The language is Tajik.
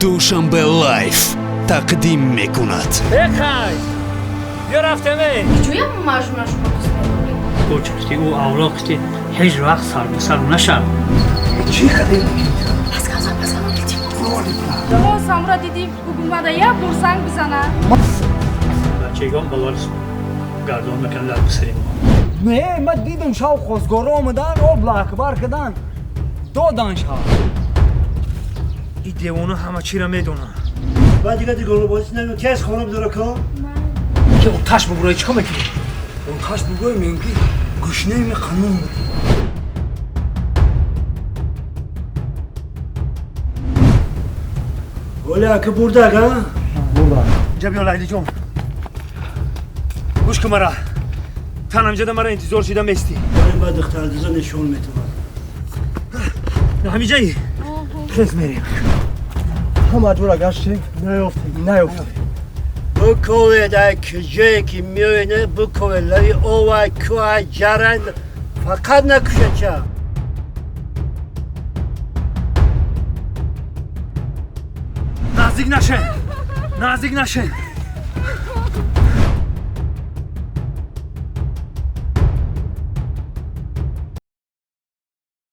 Душанбе Лайф тақдим мекунад. Эхай, биё, рафтеме. Ҷоям мажмуна шумо дӯст медоред. Кӯчакти ӯ авлоқти ҳеҷ вақт сарбасар нашав. Чӣ қадим? Пас калам, пас калам, илтимос. Мо Самура дидим, бугумада як бор занг бизана. Бачагон балор гардон мекунад дар писари мо. Не, ман дидам, шав хостгоро омадан, об акбар кадан, додан шав. И девона ҳама чиро медонад. Баъд дига дигонобозӣ намекунам. Ки аз хона бидора кор? Ки оташ бубурой, чӣ кор мекунӣ? Оташ бугӯй, мегӯм, ки гушнаи қанун будем. Оля, ака бурдак, а? Бурдак. Инҷа биё, Лайлиҷон, гӯш кун мара. Тан ҳамиҷада мара интизор шида местӣ. Ба духтардуза нишон метавад. Ҳамиҷаи хез, мерем. Ҳама ҷора гаштем. Наёфтем. Наёфтем. Буковед, ай куҷое ки меоед, буковед, лави овай, кӯай, ҷарай, фақат накушача. Наздик нашен, наздик нашен.